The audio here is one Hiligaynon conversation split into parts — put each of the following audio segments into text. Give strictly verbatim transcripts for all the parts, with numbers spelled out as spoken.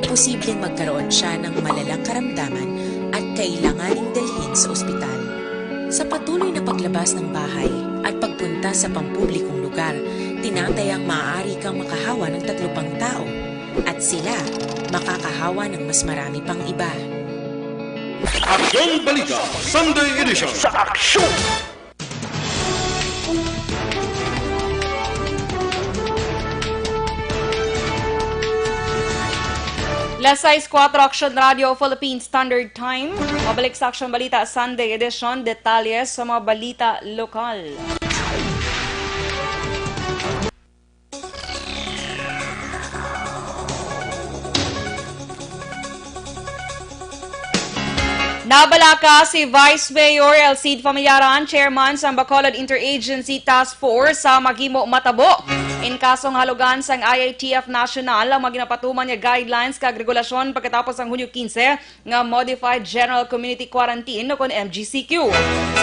posibleng magkaroon siya ng malalang karamdaman at kailanganing dalhin sa ospital. Sa patuloy na paglabas ng bahay at pagpunta sa pampublikong lugar, tinatayang maaari kang makahawa ng tatlo pang tao at sila makakahawa ng mas marami pang iba. Aksyon Balita, Sunday Edition. Sa aksyon! Las sais kuwatro, Aksyon Radio Philippine Standard Time. Mabalik sa Aksyon Balita Sunday Edition, detalye sa mga balita lokal. Nabalaka si Vice Mayor Elcid Familiaran, chairman sang Bacolod Interagency Task Force, sa maghimo matabo in kasong halugan sang I A T F National ang mga ginapatuman nga guidelines kag regulasyon pagkatapos sang Hunyo kinse nga Modified General Community Quarantine o kon M G C Q.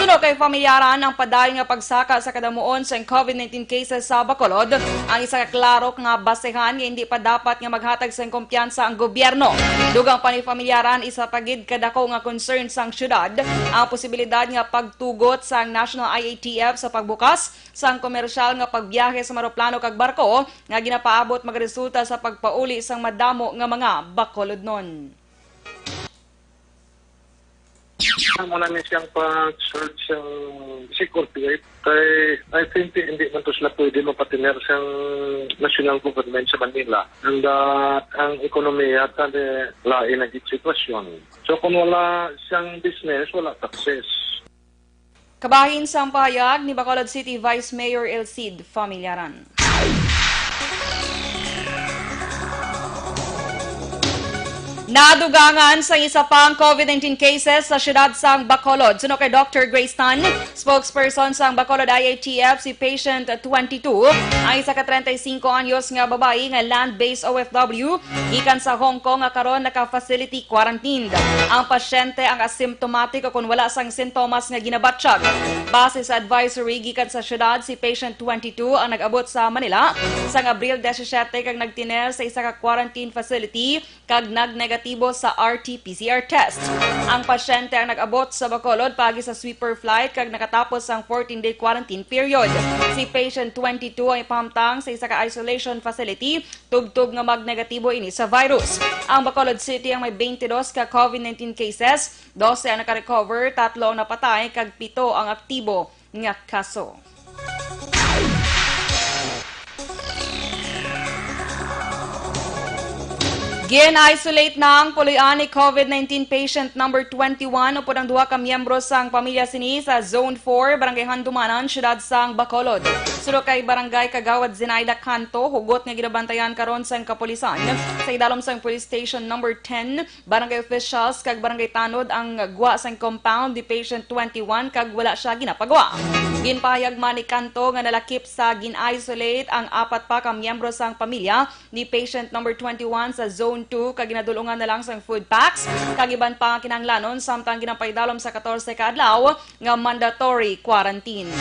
Suno kay Familiaran, ang padayon nga pagsaka sa kadamuon sang COVID nineteen cases sa Bacolod ang isa ka klaro nga basehan nga hindi pa dapat nga maghatag sang kumpiyansa ang gobyerno. Dugang pa ni Familiaran, isa pa gid ka dako nga concern sang syudad ang posibilidad nga pagtugot sang National I A T F sa pagbukas sang komersyal nga pagbiyahe sa mga eroplano kag barko nga ginapaabot magaresulta sa pagpauli sang madamo nga mga Bacolodnon. Amo na ni siyang pag-search sang C-Corp eight. Kay, I think, hindi man to sila pwede mapatener sang national government sa Manila. And, uh, ang ekonomiya, tani, lain ang sitwasyon. So, kung wala siyang business, wala taxes. Kabahin sang pahayag ni Bacolod City Vice Mayor Elcid Familiaran. Nadugangan sang isa pang COVID nineteen cases sa siyudad sang Bacolod. Suno kay Doctor Grace Tan, spokesperson sang Bacolod I A T F, si patient twenty-two, ang isa ka treinta y cinco anyos nga babayi nga land-based O F W gikan sa Hong Kong nga karon naka-facility quarantined. Ang pasyente ang asymptomatic o kon wala sang sintomas nga ginabatyag. Base sa advisory gikan sa siyudad, si patient twenty-two ang nag-abot sa Manila sang Abril disisiete kag nagtiner sa isa ka quarantine facility kag nagnegatibo sa R T P C R test. Ang pasyente ang nag-abot sa Bacolod paagi sa sweeper flight kag nakatapos ang fourteen-day quarantine period. Si patient twenty-two ang ipahamtang sa isa ka isolation facility tubtob nga magnegatibo ini sa virus. Ang Bacolod City ang may twenty-two ka COVID nineteen cases, dose ang naka-recover, tatlo ang napatay, kag pito ang aktibo nga kaso. Gin-isolate na ang puloy-an ni COVID nineteen patient number twenty-one upod ang duha ka miyembro sang pamilya sini sa Zone four, Barangay Handumanan, siyudad sang Bacolod. Suno kay Barangay Kagawad Zenaida Canto, hugot nga ginabantayan karon sang kapulisan sa idalom sang Police Station number ten, barangay officials kag barangay tanod ang gwa sang compound ni patient twenty-one kag wala sia ginapagwa. Ginpahayag man ni Canto nga nalakip sa gin-isolate ang apat pa ka miyembro sang pamilya ni patient number twenty-one sa Zone two kag ginadul-ungan na lang sang food packs kag iban pa nga kinahanglanon, samtang ginapaidalom sa katorse ka adlaw nga mandatory quarantine.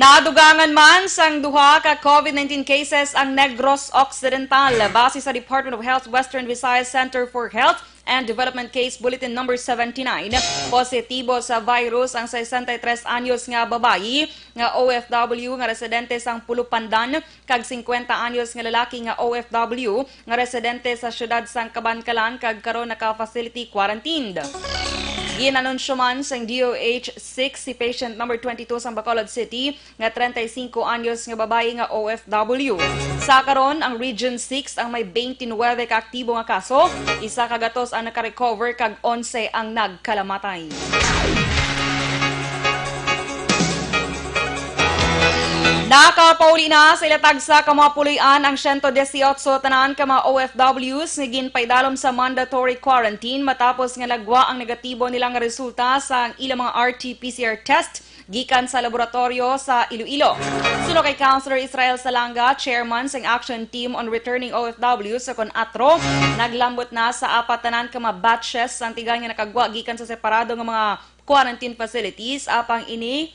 Nadugangan man sang duha ka COVID nineteen cases ang Negros Occidental. Base sa Department of Health Western Visayas Center for Health and Development Case Bulletin Number seventy-nine, positibo sa virus ang sesenta y tres anyos nga babayi nga O F W nga residente sang Pulupandan kag singkwenta anyos nga lalaki nga O F W nga residente sa siyudad sang Kabankalan kag karon naka-facility quarantined. Gin-anunsyo man sang D O H six si patient number twenty-two sang Bacolod City nga treinta y cinco anyos nga babayi nga O F W. Sa karon, ang Region six ang may twenty-nine ka aktibo nga kaso, isa ka gatos ang naka-recover kag onse ang nagkalamatay. Nakapauli na sa ila tagsa ka mga puloy-an ang siyento disiotso tanan ka mga O F Ws nga ginpaidalom sa mandatory quarantine matapos nga nagwa ang negatibo nila nga resulta sa ilang mga R T P C R test gikan sa laboratoryo sa Iloilo. Suno kay Councilor Israel Salanga, chairman sang Action Team on Returning O F Ws o kon ATRO, naglambot na sa apat tanan ka mga batches ang tigayon nga nakagwa gikan sa separado nga mga quarantine facilities, apang ini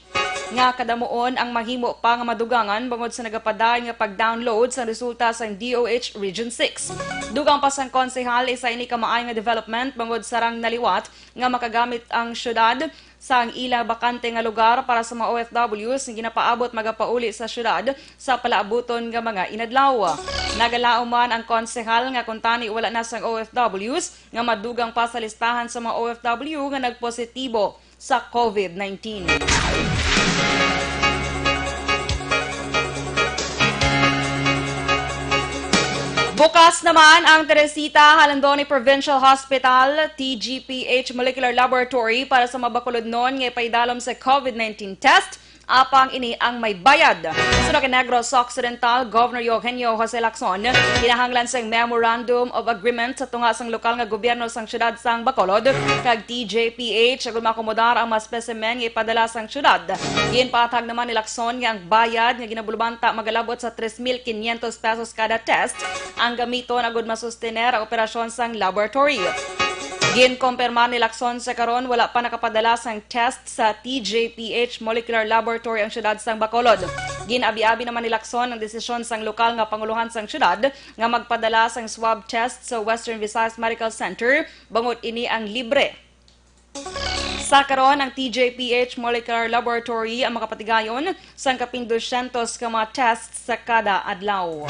nga kadamuon ang mahimo pa nga madugangan bangod sa nagapadayon nga pag-download sang resulta sang D O H Region six. Dugang pa sang konsehal, isa ini ka maayo nga development bangod sarang naliwat nga makagamit ang syudad sang ila bakante nga lugar para sa mga O F Ws nga ginapaabot magapauli sa syudad sa palaabuton nga mga inadlaw. Nagalaom man ang konsehal nga kuntani wala na sang O F Ws nga madugang pa sa listahan sa mga O F W nga nagpositibo sa COVID nineteen. Bukas naman ang Teresita Jalandoni Provincial Hospital, T G P H Molecular Laboratory para sa mga bakulodnon nga ipaidalom sa COVID nineteen test, apang ini ang may bayad. Suno kay Negros Occidental Governor Eugenio Jose Lacson, kinahanglan sang Memorandum of Agreement sa tunga sang lokal nga gobyerno sang siyudad sang Bacolod kag T J P H agud maakomodar ang mga specimen nga ipadala sang siyudad. Ginpaathag naman ni Lacson nga ang bayad nga ginabulbanta magalabot sa tres mil quinientos pesos kada test ang gamiton agud masustener ang operasyon sang laboratory. Ginkumpirma ni Lacson sa karon wala pa nakapadala sang test sa T J P H Molecular Laboratory ang siyudad sang Bacolod. Gin-abi-abi naman ni Lacson ang desisyon sang lokal nga pangulohan sang siyudad nga magpadala sang swab test sa Western Visayas Medical Center, bangod ini ang libre. Sa karon, ang T J P H Molecular Laboratory ang makapatigayon sang kapin dosyentos ka mga tests sa kada adlaw.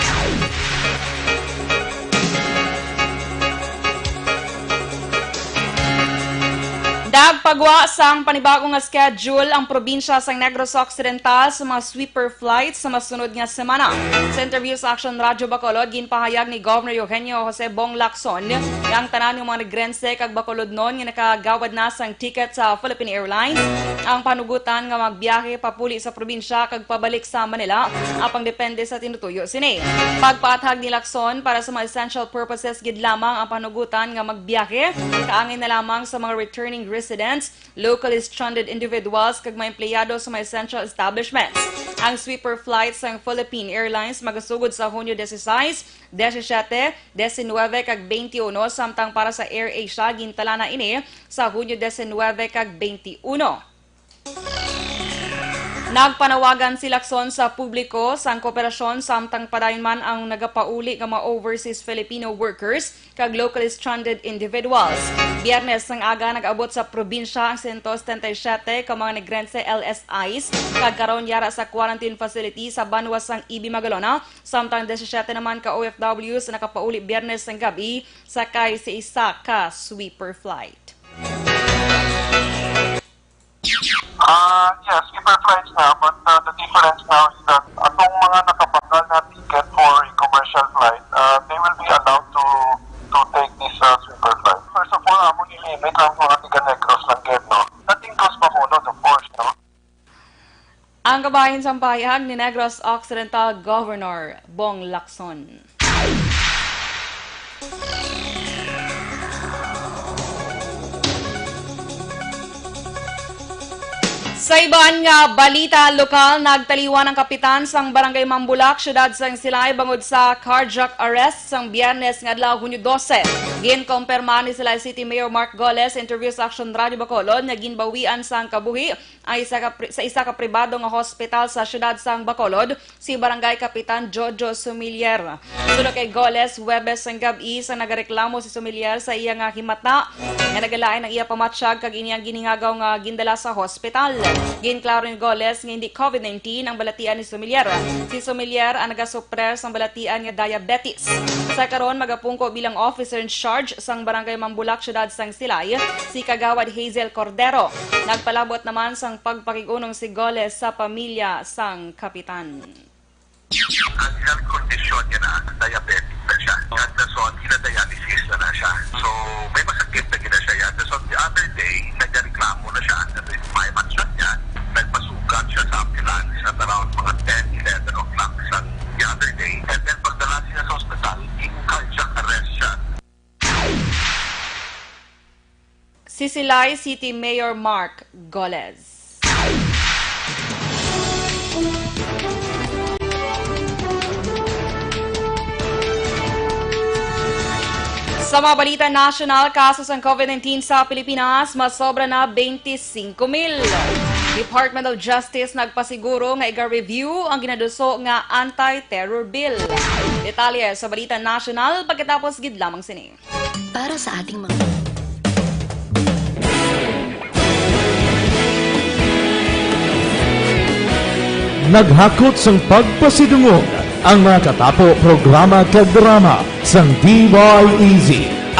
Nagpagwa sang panibago nga schedule ang probinsya sang Negros Occidental sa mga sweeper flights sa masunod nga semana. Sa interview sa Action Radyo Bacolod, ginpahayag ni Governor Eugenio Jose Bong Lacson nga ang tanan nga mga Negrense kag Bacolodnon nga nakagawad na sang ticket sa Philippine Airlines ang panugutan nga magbiyahe papuli sa probinsya kag pabalik sa Manila, apang depende sa tinutuyo sini. Pagpaathag ni Lacson, para sa mga essential purposes gid lamang ang panugutan nga magbiyahe, kaangay na lamang sa mga returning residents, locally stranded individuals, kag mga empleyado sa mga essential establishments. Ang sweeper flight sang Philippine Airlines magasugod sa Hunyo dieciséis, diecisiete, diecinuebe, kag veintiuno, samtang para sa AirAsia, gintala na ini sa Hunyo diecinuebe kag veintiuno. Nagpanawagan si Lacson sa publiko sang kooperasyon samtang padayon man ang nagapauli nga mga overseas Filipino workers kag locally stranded individuals. Biyernes sang aga nag-abot sa probinsya ang sento setenta y siete ka mga Negrense L S Is kag karon yara sa quarantine facility sa banwa sang Ibi Magalona, samtang diecisiete naman ka O F Ws nakapauli Biyernes sang gab-i sakay sa isa ka sweeper flight. Ah, yes, sweeper flights na, but, uh, the difference now is that atong mga nakabakal na ticket for a commercial flight, uh, they will be allowed to to take this, uh, sweeper flight. First of all, amo ni limit ang mga tiga Negros lang gid, no? That includes Bacolod, of course, no? Ang kabahin sang pahayag ni Negros Occidental Governor Bong Lacson. Sa iban nga balita lokal, nagtaliwan ang kapitan sang Barangay Mambulak, siyudad sang Silay, bangod sa cardiac arrest sang Biyernes nga adlaw, Hunyo dose. Ginkumpirma ni Silay City Mayor Mark Goles, interview sa Action Radio Bacolod, nga ginbawian sang kabuhi ang isa ka pri-, sa isa ka pribado nga hospital sa siyudad sang Bacolod, si Barangay Kapitan Jojo Sumilier. Suno kay Goles, Huwebes sang gab-i sang nagareklamo si Sumilier sa iya nga himata nga nagalain ang iya pamatyag kag ini ang ginhingagaw nga gindala sa hospital. Ginklaro ni Goles nga hindi COVID nineteen ang balatian ni Sumilier. Si Sumilier ang nagasuprer sang balatian nga diabetes. Sa karon, magapungko bilang officer in charge sang Barangay Mambulak, siyudad sang Silay, si Kagawad Hazel Cordero. Nagpalabot naman sang pagpakig-unong si Goles sa pamilya sang kapitan. Ang health condition niya na, diabetic na siya. Yan, so, gina-dialysis na na siya. So, may masakit na gina siya yan. So, the other day, nagreklamo na siya. May matcha niya, nagpasugat siya sa ambulance at around mga ten, eleven o'clock sa the other day. And then, pagdala siya sa hospital, in cardiac arrest siya. Si Silay City Mayor Mark Goles. Sa mga balita nasyonal, kaso sang COVID nineteen sa Pilipinas, masobra na twenty-five mil. Department of Justice nagpasiguro nga iga-review ang ginaduso nga anti-terror bill. Detalye sa balita nasyonal pagkatapos gid lamang sini. Para sa ating mga Naghakot sang pagpasidungog ang mga katapo, programa kag drama sang D Y E Z,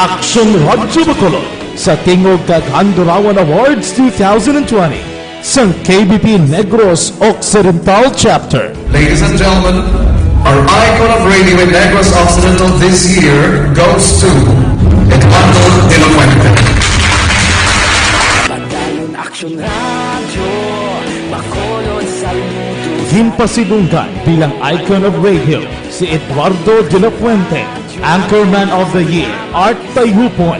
Aksyon Radyo Bacolod, sa tingog kag Handurawan Awards two thousand twenty sang K B P Negros Occidental Chapter. Ladies and gentlemen, our icon of radio in Negros Occidental this year goes to Eduardo de la Fuente. Padayon Aksyon Radyo, Bacolod, saludo. Ginpasidunggan bilang icon of radio si Eduardo de la Fuente, Anchorman of the Year, Art Tayupoy,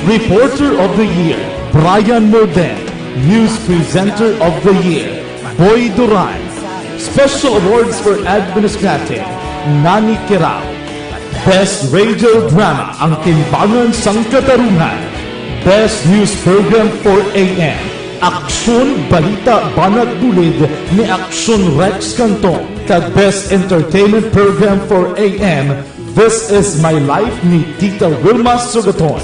Reporter of the Year, Brian Morden, News Presenter of the Year, Boy Duran, Special Awards for Administrative, Nani Kirao, Best Radio Drama, Ang Timbangan sang Katarungan, Best News Program four A M, Aksyon Balita Banat Bulid ni Aksyon Rex Cantong, kag Best Entertainment Program four A M, This Is My Life ni Tita Wilma Sugaton.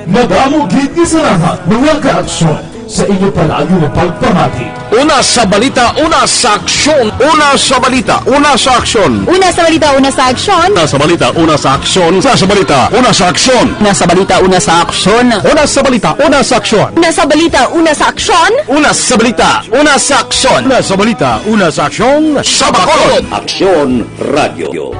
Madamo gid nga salamat, mga ka-aksyon, sa inyo palagi nga pagpamati. Una sa balita, una sa aksyon. Una sa balita, una sa aksyon. Una sa balita, una sa aksyon. Una sa balita, una sa aksyon. Una sa balita, una sa aksyon. Una sa balita, una sa aksyon. Una sa balita, una sa aksyon. Una sa balita, una sa aksyon. Una sa balita, una sa aksyon. Una sa balita, una sa aksyon. Sa Bacolod. Aksyon Radyo.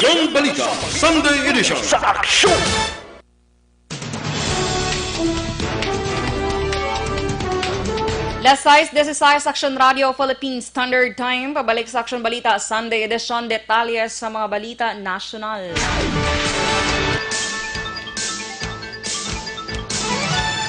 Aksyon Balita, Sunday Edition. Sa aksyon! Las sais dieciséis, Aksyon Radio Philippine Standard Time. Pabalik sa Aksyon Balita Sunday Edition. Detalye sa mga balita nasyonal.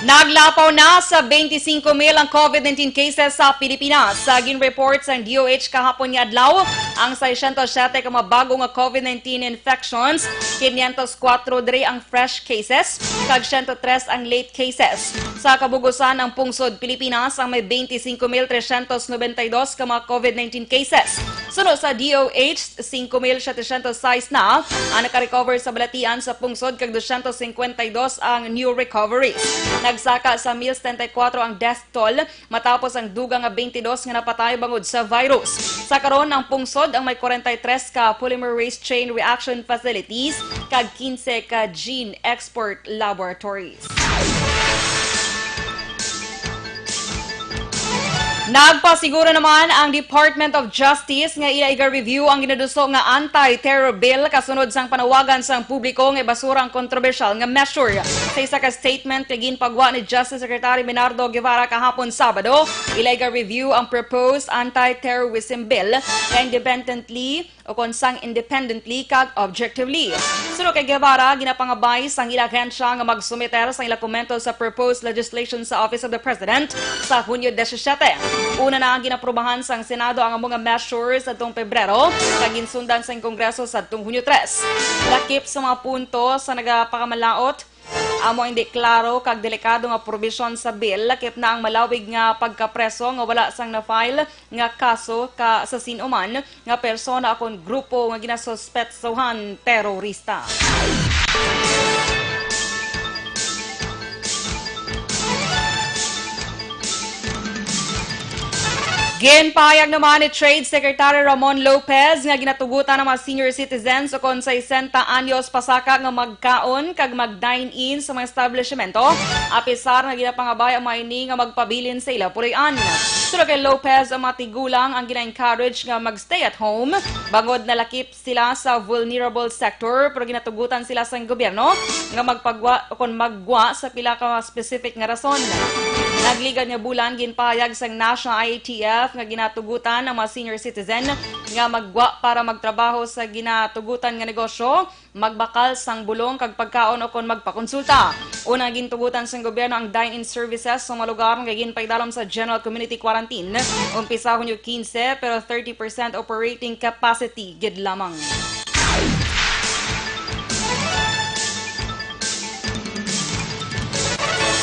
Naglapaw na sa twenty-five mil ang COVID nineteen cases sa Pilipinas. Sa gin-report sang D O H kahapon nga adlaw, ang sesenta y siyete ka mga bago nga COVID nineteen infections, quinientos kuwatro diri ang fresh cases, kag siyento tres ang late cases. Sa kabug-usan, ang pungsod Pilipinas ang may twenty-five mil trescientos noventa y dos ka mga COVID nineteen cases. Suno sa D O H, singko mil setecientos sais na ang nakarecover sa balatian sa pungsod, kag dosyentos singkwenta y dos ang new recoveries. Nagsaka sa mil setenta y kuwatro ang death toll matapos ang dugang nga twenty-dos nga napatay bangod sa virus. Sa karon, ang pungsod ang may kwarenta y tres ka polymerase chain reaction facilities kag quince ka gene export laboratories. Nagpasiguro naman ang Department of Justice nga ila iga-review ang ginaduso nga anti-terror bill kasunod sang panawagan sang publiko nga ibasura ang kontrobersyal nga measure. Sa isa ka statement nga ginpagwa ni Justice Secretary Menardo Guevara kahapon Sabado, ila iga-review ang proposed anti-terrorism bill nga independently o kon sang independently kag objectively. Suno kay Guevara, ginapangabay sang ila ahensya nga magsumiter sang ila komento sa proposed legislation sa Office of the President sa Hunyo disisiete. Una na ang ginaprubahan sang Senado ang amo nga measures adtong Pebrero, kag ginsundan sang Kongreso sadtong Hunyo tres. Lakip sa mga punto sa nagapakamalaut, amo ang di klaro kag delikado nga probisyon sa bill, lakip na ang malawig nga pagkapreso nga wala sang na-file nga kaso ka sa sin-o man nga persona o kon grupo nga ginasuspetsohan terorista. Ginpahayag naman ni Trade Secretary Ramon Lopez nga ginatugutan ang mga senior citizens o kon sesenta anyos pasaka nga magkaon kag mag-dine-in sa mga establishmento, apisar nga ginapangabay ang mga ini nga magpabilin sa ila puloy-an. Suno kay Lopez, ang mga tigulang ang gina-encourage nga mag-stay at home bangod nalakip sila sa vulnerable sector, pero ginatugutan sila sang gobyerno nga magpagwa o kon maggwa sa pila ka specific nga rason. Nagligad nga bulan, ginpahayag sang Nasha I A T F nga ginatugutan ang mga senior citizen nga maggwa para magtrabaho sa ginatugutan nga negosyo, magbakal sang bulong kag pagkaon, o kon magpakonsulta. Una, gintugutan sang gobyerno ang dine-in services sa mga lugar nga ginpaidalom sa general community quarantine. Umpisa Hunyo quince, pero thirty percent operating capacity gid lamang.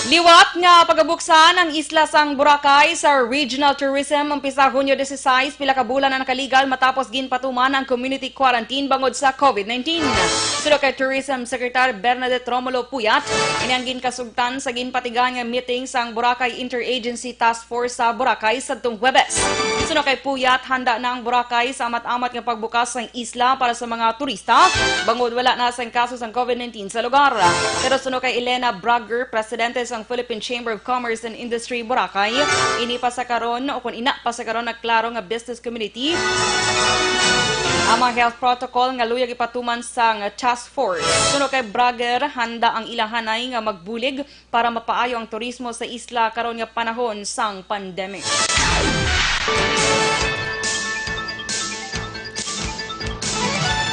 Liwat nga pagabuksan ang isla sang Boracay sa regional tourism umpisa Hunyo dieciséis, pila ka bulan ang nakaligal matapos ginpatuman ang community quarantine bangod sa COVID nineteen. Suno kay Tourism Secretary Bernadette Romulo Puyat, ini ang ginkasugtan sa ginpatigahan nga meeting sang Boracay Interagency Task Force sa Boracay sadtong Huwebes. Suno kay Puyat, handa na ang Boracay sa amat-amat nga pagbukas sang isla para sa mga turista, bangod wala na sang kaso sang COVID nineteen sa lugar. Pero suno kay Elena Bragger, presidente sang Philippine Chamber of Commerce and Industry Boracay, ini pa sa karon, o kon ina pa sa karon, na klaro nga business community ang mga health protocol nga luyag ipatuman sang task force. Suno kay Bragger, handa ang ilahanay nga magbulig para mapaayo ang turismo sa isla karon nga panahon sang pandemic.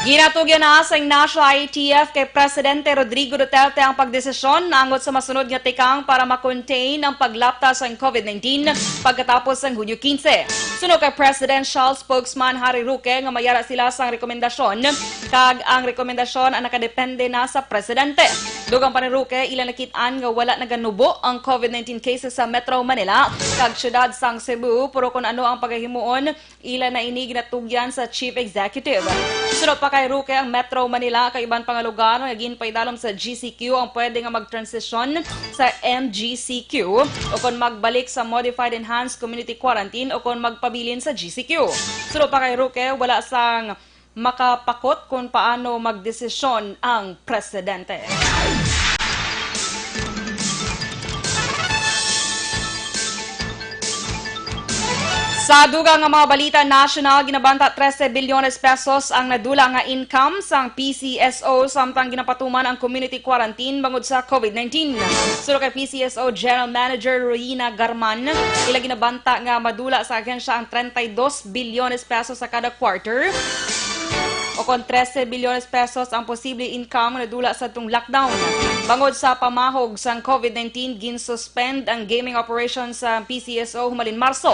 Ginatugyan na sang Nasha I A T F kay Presidente Rodrigo Duterte ang pagdesisyon angot sa masunod nga tikang para ma-contain ang paglapta sang COVID nineteen pagkatapos sang Hunyo quince. Suno kay presidential spokesman Harry Roque nga mayara sila sang rekomendasyon, kag ang rekomendasyon ang nakadepende na sa presidente. Dugang pa ni Roque, ila nakit-an nga wala naganubo ang COVID nineteen cases sa Metro Manila kag siyudad sang Cebu, pero kon ano ang pagahimuon, ila na ini ginatugyan sa Chief Executive. Suno pa kay Roque, ang Metro Manila kag iban pa nga lugar nga ginpaidalom sa G C Q ang pwede nga magtransisyon sa M G C Q o kon magbalik sa Modified Enhanced Community Quarantine o kon magpabilin sa G C Q. Suno pa kay Roque, wala sang makapakot kon paano magdesisyon ang presidente. Sa dugang nga mga balita nasyonal, ginabanta trese bilyones pesos ang nadula nga income sang P C S O, samtang ginapatuman ang community quarantine bangod sa COVID nineteen. Suno kay P C S O General Manager Royina Garman, ila ginabanta nga madula sa ahensya ang treinta y dos bilyones pesos sa kada quarter, o kon trese bilyones pesos ang posible income nga nadula sa tung lockdown. Bangod sa pamahog sang COVID nineteen, ginsuspend ang gaming operations sa P C S O humalin Marso.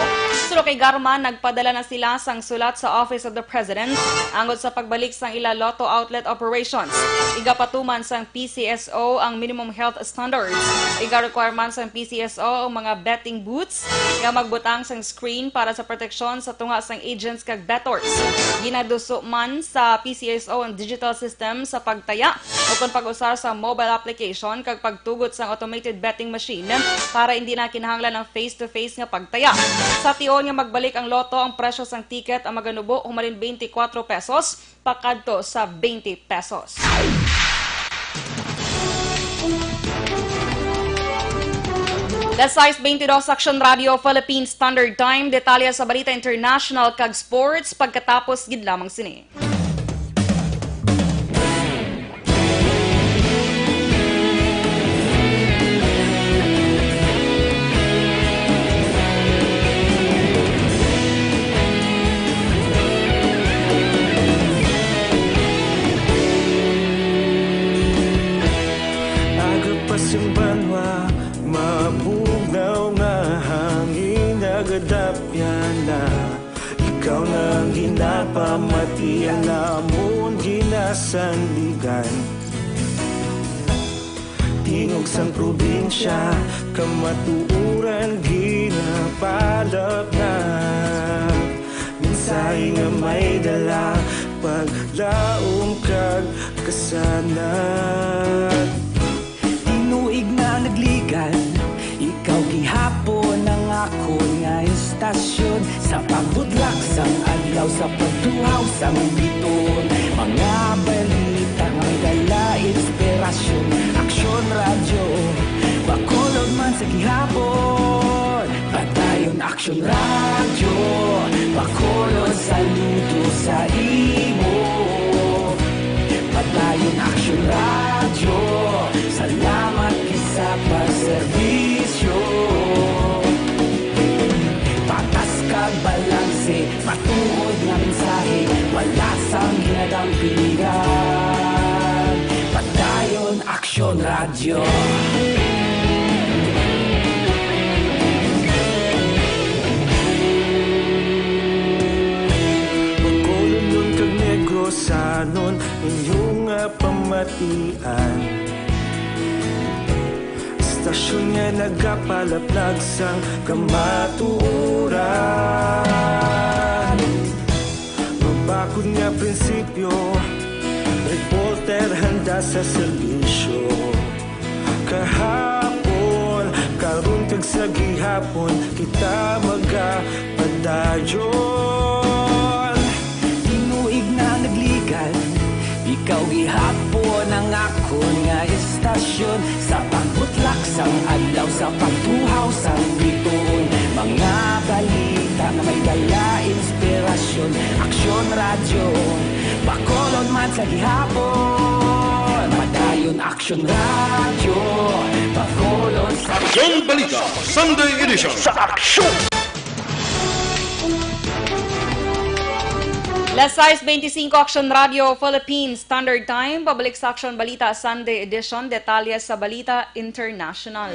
Suno kay Garman, nagpadala na sila sang sulat sa Office of the President angot sa pagbalik sang ila lotto outlet operations. Igapatuman sang P C S O ang minimum health standards. Iga-requirement sang P C S O ang mga betting booths nga magbutang sang screen para sa proteksyon sa tunga sang agents kag bettors. Ginaduso man sa P C S O ang digital system sa pagtaya o kon pag-usar sa mobile application kag pagtugot sang automated betting machine para hindi na kinahanglan ang face-to-face nga pagtaya. Sa tion nga magbalik ang lotto, ang presyo sang ticket ang maganubo humalin twenty-four pesos pakadto sa twenty pesos. Las sais twenty-dos, Aksyon Radio Philippine Standard Time. Detalye sa balita international kag sports pagkatapos gid lamang sini. Aga pa sing banwa, mabugnaw nga hangin, nagadapyan na. Ikaw na ang ginapamati, ang amon ginasandigan. Tingog sang probinsya, kamatuoran ginapalapnap. Mensahe nga may dala, paglaom kag kasanag. Tinuig na nagligan, ikaw gihapon ang akon nga istasyon. Sa pagbudlak sang adlaw, sa pagtuhaw sang biton, mga balita nga may dala inspirasyon. Aksyon Radyo, Bacolod man sa gihapon. Padayon Aksyon Radyo, Bacolod, saludo sa imo. Padayon Aksyon Radyo, salamat gid sa pagserbisyo. Radyo. Bacolodnon kag Negrosanon, inyo nga pamatian. Istasyon nga nagapalaplag sang kamatuoran. Mabakod nga prinsipyo, reporter handa sa serbisyo. Kahapon, karon kag sa gihapon, kita magapadayon. Tinuig na nagligad, ikaw gihapon ang akon nga istasyon. Sa pagbutlak sang adlaw, sa pagtuhaw sang bituon, mga balita nga may dala inspirasyon. Aksyon Radyo, Bacolod man sa gihapon. Madayon Aksyon Radyo, Bacolod sa Aksyon Balita, Sunday Edition. Sa Aksyon! Las sais beintisinko, Aksyon Radyo Philippines Standard Time. Pabalik sa Aksyon Balita Sunday Edition. Detalye sa Balita International.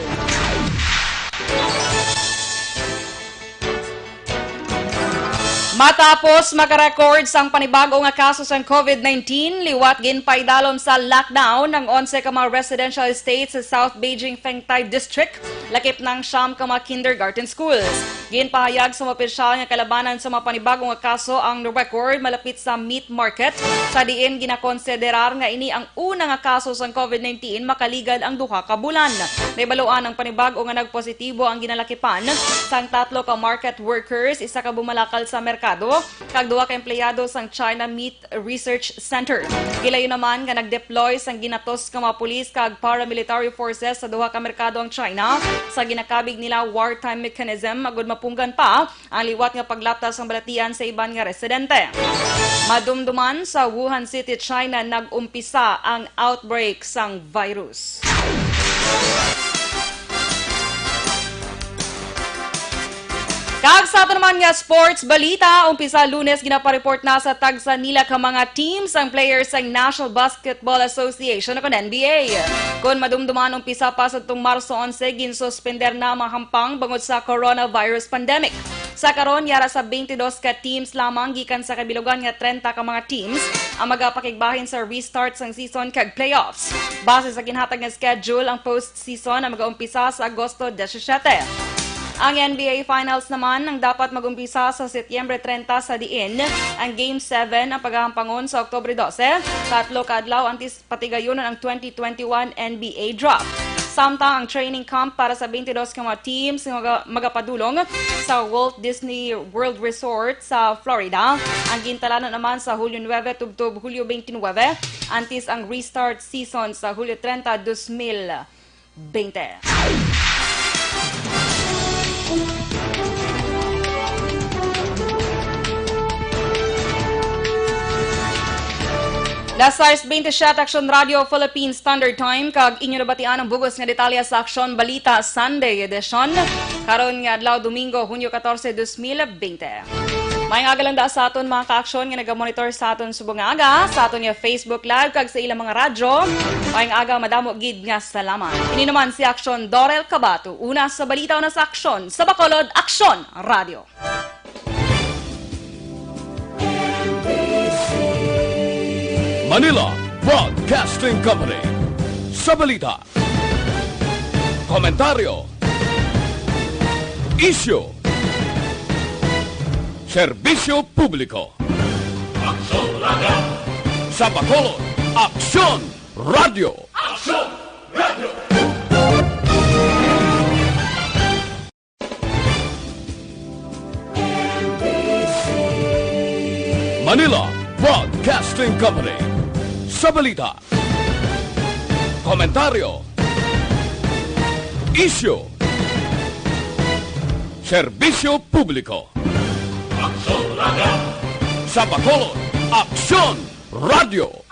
Matapos makarecord sang panibag-o nga kaso sang covid nineteen, liwat ginpaidalom sa lockdown ang onse ka mga residential estates sa South Beijing Fengtai District, lakip na ang siyam ka mga kindergarten schools. Ginpahayag sa mga opisyal nga kalabanan sa mga panibag-o nga kaso ang record malapit sa meat market, sa diin ginakonsiderar nga ini ang una nga kaso sang covid nineteen makaligad ang duha ka bulan. Nahibaluan ang panibag-o nga nagpositibo ang ginalakipan sang tatlo ka market workers, isa ka bumalakal sa merkado, kag duha ka empleyado sang China Meat Research Center. Gilayon naman nga nag-deploy sang ginatos nga mga pulis kag paramilitary forces sa duha ka merkado ang China sa ginakabig nila wartime mechanism, agud mapunggan pa ang liwat nga paglapta sang balatian sa iban nga residente. Madumduman, sa Wuhan City, China, nag-umpisa ang outbreak sang virus. Kag sa ato naman nga sports balita, umpisa Lunes ginapareport na sa tagsa nila ka mga teams ang players sang National Basketball Association o kon N B A. Kon madumduman, umpisa pa sa tong Marso onse, ginsuspender na ang mga hampang bangod sa coronavirus pandemic. Sa karon, yara sa twenty-two ka teams lamang gikan sa kabilugan nga treinta ka mga teams ang magapakigbahin sa restart sang season kag playoffs. Base sa ginhatag nga schedule, ang postseason ang magaumpisa sa Agosto disisiete. Ang N B A Finals naman ang dapat mag-umpisa sa Setyembre treinta, sa diin ang Game seven ang pagahampangon sa Oktubre dose, tatlo ka adlaw antes patigayunon ang twenty twenty-one N B A draft. Samtang ang training camp para sa twenty-two ka mga teams nga maga-, magapadulong sa Walt Disney World Resort sa Florida, ang gintalanon naman sa Hulyo nuebe tubtob Hulyo twenty-nine, antes ang restart season sa Hulyo treinta, dos mil bente. Las sais beintisyete, Aksyon Radio Philippine Standard Time, kag inyo nabatian ang bug-os nga detalye sa Aksyon Balita Sunday Edition, karon nga adlaw, Domingo, Hunyo katorse, dos mil bente. Maayong aga lang da sa aton mga ka-aksyon nga nagamonitor sa aton subong nga aga, sa aton nga Facebook Live, kag sa ilang mga radyo. Maayong aga, madamo gid nga salamat. Ini naman si Aksyon Dorel Cabato. Una sa balita, una sa aksyon, sa Bacolod, Aksyon Radio. Manila Broadcasting Company. Sa balita, komentaryo, isyu, serbisyo publiko. Aksyon Radio. Sa Bacolod, Aksyon Radio. Aksyon Radio. Manila Broadcasting Company. Sa balita, komentaryo, isyu, serbisyo publiko. Aksyon Radio. Sa Bacolod, Aksyon Radio.